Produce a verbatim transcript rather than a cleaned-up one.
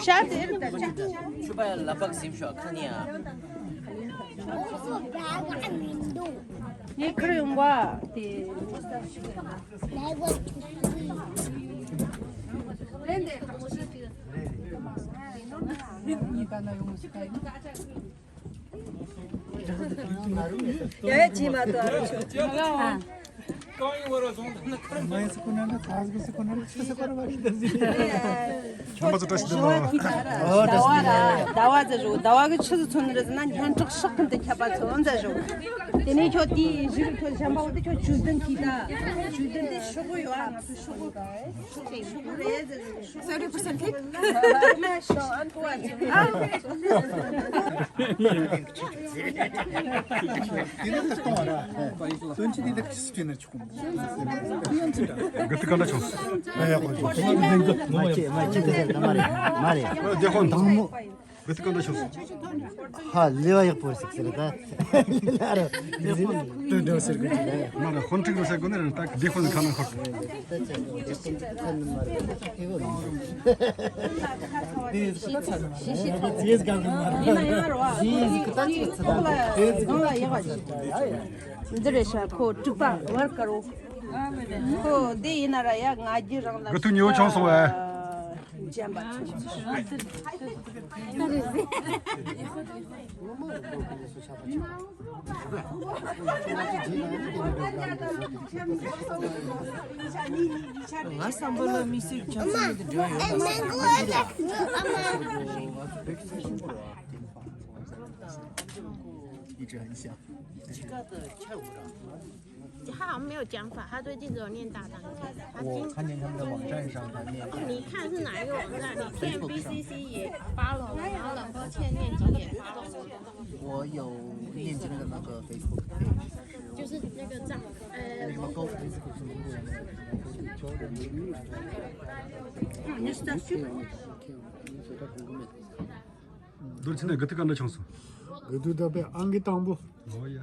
ཤ་དེ་རུ་ད་ཆ། ཆུ་པ་ལ་པག་སིམ་ཤོག་ཁ་ནི་ཨ། ངས་ཁུར་ཡོང་བ་དེ། ཡ་ཡ་ཅི་མ་ཏོ་ཨ་རུ་ཆུ། ཁྱོད་ཟླ་བ་ར་ཟླ་བ་ཟེར་ཞོག་ཟླ་བ་གི་ཆུ་ཚོད་ཚོན་རེ་ཟེར་ན་སྙན་གྲགས་ཤག་གི་འདི་ཁྱབ་པ་ཚོ་ཟེར་ཞོག་དེ་ནས་ཁྱོད་དེའི་གཞི་རུ་ཁྱོད་གཞན་པ་འོ་དེ་ཁྱོད་ཆུ་ལྡན་གྱིས་ད་ཆུ་ལྡན་དེ་ཤོག་གུ་ཡོད་ཨ། ང་ཚོ་ཤོག་གུ་ཤོག་གུ་རེད་ཟེར་ཞོག Thirty percent cake? དེ་ནས་ད་གཏོང་བ་ར། དོན་ཆེ་དེ་ད་ཁྲིས་སྤྲད་ན་ཆོག་གི་མོ། དེ་ཡང་ཚིག་ར། གི་ཐི་ག་འདྲ་བྱུང་སོང་། ཨ་ཡ་གོ་ཆོག་མ་ཁྱེད་མ་ཁྱེད་དེ་ཟེར་ད་མ་རེད་མ་རེད། དེ་ཁོང་དང་མོ། གི་ཐི་ག་འདྲ་བྱུང་སོང་། ཧ་ལས་པ་ཡག་པོ་ཞིག་ཟེར་ད། ལ་རོ། དུ་འདྲ་ཟེར་གི་ཅི་ལ། མ་ར་ཧོན་ཁྲིག་རུ་ཟེར་གོ་ནི་ར་ད་གི་དེ་ཁོང་ཁ་ན་ཁོ། འདི་རེད་ཤག་ཁོ་དཀྲུག་པ་བར་དཀར་བོ། ཁོ་འདི་ཡིན་ན་ར་ཡ་ང་རྒྱུ་རང་ལ། གི་ཐུག་ཉེ་བོ་བྱུང་སོང་བས། འཇམ་པ་ཚོ། ང་བསམ་པ་ལ་དམིགས་བསལ་ཆབ་སྲིད་དེ་འབྲེལ་བ་ཡོད་པ་བསམ་གི་རེད། ཁྱི་ཁ་དུ་ཆ་འུ་ར། 他好像没有讲法，他最近只有念大当家，他今我看见他们的网站上他念。你看是哪一个网站？你念 B C C 也 follow 了，然后冷波切念经也 follow 了。我有念经的那个 Facebook page。就是那个账，呃，那个 Go Facebook 是蒙古人的。 རྡོ་རྗེ་ནས་གི་ཐི་ག་འདྲ་བྱུང་སོང་། གི་ཐི་ད་པའི་ཨང་ཀི་དང་པོ། ཨོ་ཡ།